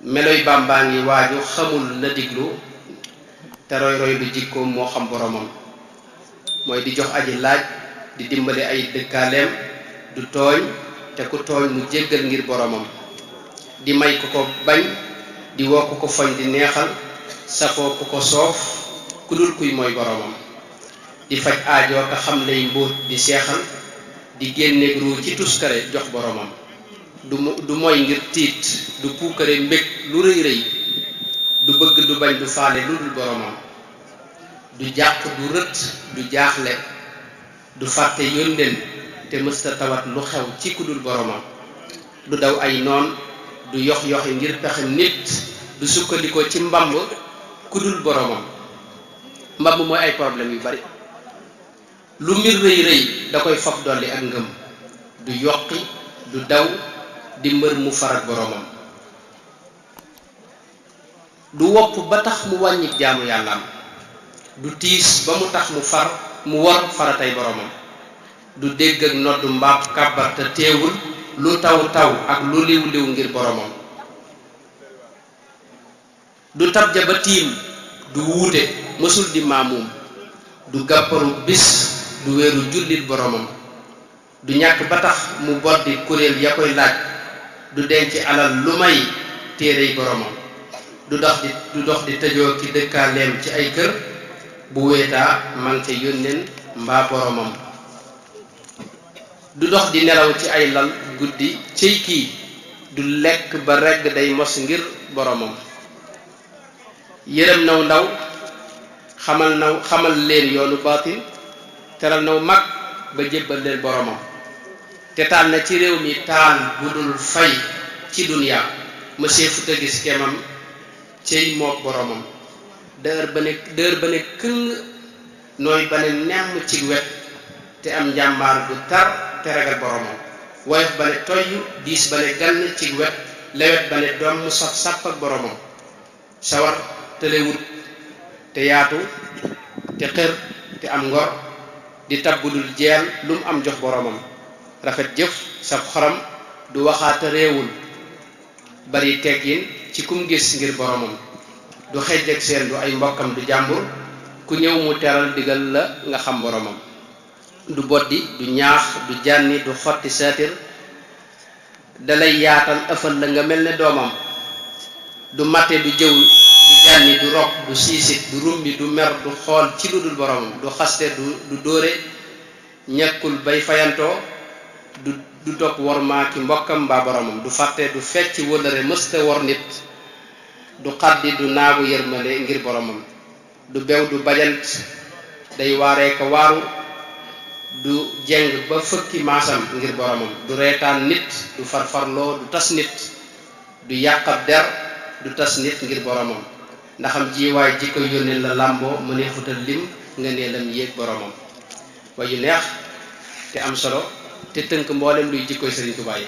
meloy Bàmbaa ngi waaju xamul na diglu te roy lu jikkoom moo xam boromam mooy di jox aji laaj di dimbale ay dëkkaaleem du tooñ te ku tooñ mu jéggal ngir boromam di may ku ko bañ di woo ku ko foñ di neexal safoo ku ko soof ku dul kuy mooy boromam di faj aajoo ka xam lay mbóot di seexal di génneeg ruu ci tuskare jox boromam du mooy ngir tiit du puukare mbég lu rëy rëy du bëgg du bañ du faale lu dul boromam du jàq du rët du jaaxle du fàtte yóndeen te mësta tawat lu xew ci ku dul boromam du daw ay noon du yox yoxi ngir pexem nit du sukkandikoo ci mbamb ku dul boromam mbamb mooy ay problème yu bari lu mbir rëy rëy da koy fab dolli ak ngëm du yokki du daw di mbër mu farak boromam du wopp ba tax mu wàññi jaamu yàllaam du tiis ba mu tax mu war faratay boromam du dégg ak noddu mbaab kàbbar te teewul lu taw ak lu liw liw ngir boromam du tabja ba tiim du wuute mësul di maamuum du gàpparu bis du wéeru jullit boromam du ñàkk ba tax mu boddi kuréel ya koy laaj du denc alal lu may téerey boromam du dox di tëjoo ki dëkkaaleem ci ay kër bu wéetaa man ca yónneen mbaa boromam du dox di nelaw ci ay lal guddi cëy kii du lekk ba regg day mos ngir boromam yërëm naw ndaw xamal leen yoonu baatin teral naw mag ba jébbal leen boromam te taal na ci réew mi taal bu dul fay ci duniya monsieur fu te gis kemam cey mook boromam dër ba ne këng nooy ba ne nemm ci wet te am njàmbaar bu tar te ragal boromam woyof ba ne toy diis ba ne gann ci wet lewet ba ne doom mu saf sàpp ak boromam sawar te lewut te yaatu te xër te am ngor di tabbudul jeel lu mu am jox boromam rafet jëf saf xoram du waxaata réewul bari teggin ci kum gis ngir boromam du xejjeg seen du ay mbokkam du jàmbur ku ñëw mu teral digal la nga xam boromam du boddi du ñaax du jànni du xotti saatir dalay yaatal ëffal la nga mel ne doomam du matte du jëw du jànni du rok du siisit du rumbi du mer du xool ci lu dul boromam du xaste du dóore ñekkul bay fayantoo du dog wormaa ki mbokkam mbaa boromam du fàtte du fecc wëllëre mësta wor nit du xaddi du naagu yërmale ngir boromam du bew du bajant day waaree ko waaru du jeng ba fëkki maasam ngir boromam du reetaan nit du farfarloo du tas nit du yàqab der du tas nit ngir boromam ndaxam jiwaay jikko yónneen la làmboo mu ne futal lim nga nee lam yéeg boromam wayu neex te am solo te tënk mboolem luy jikkoy Sëriñ Tuubaa yi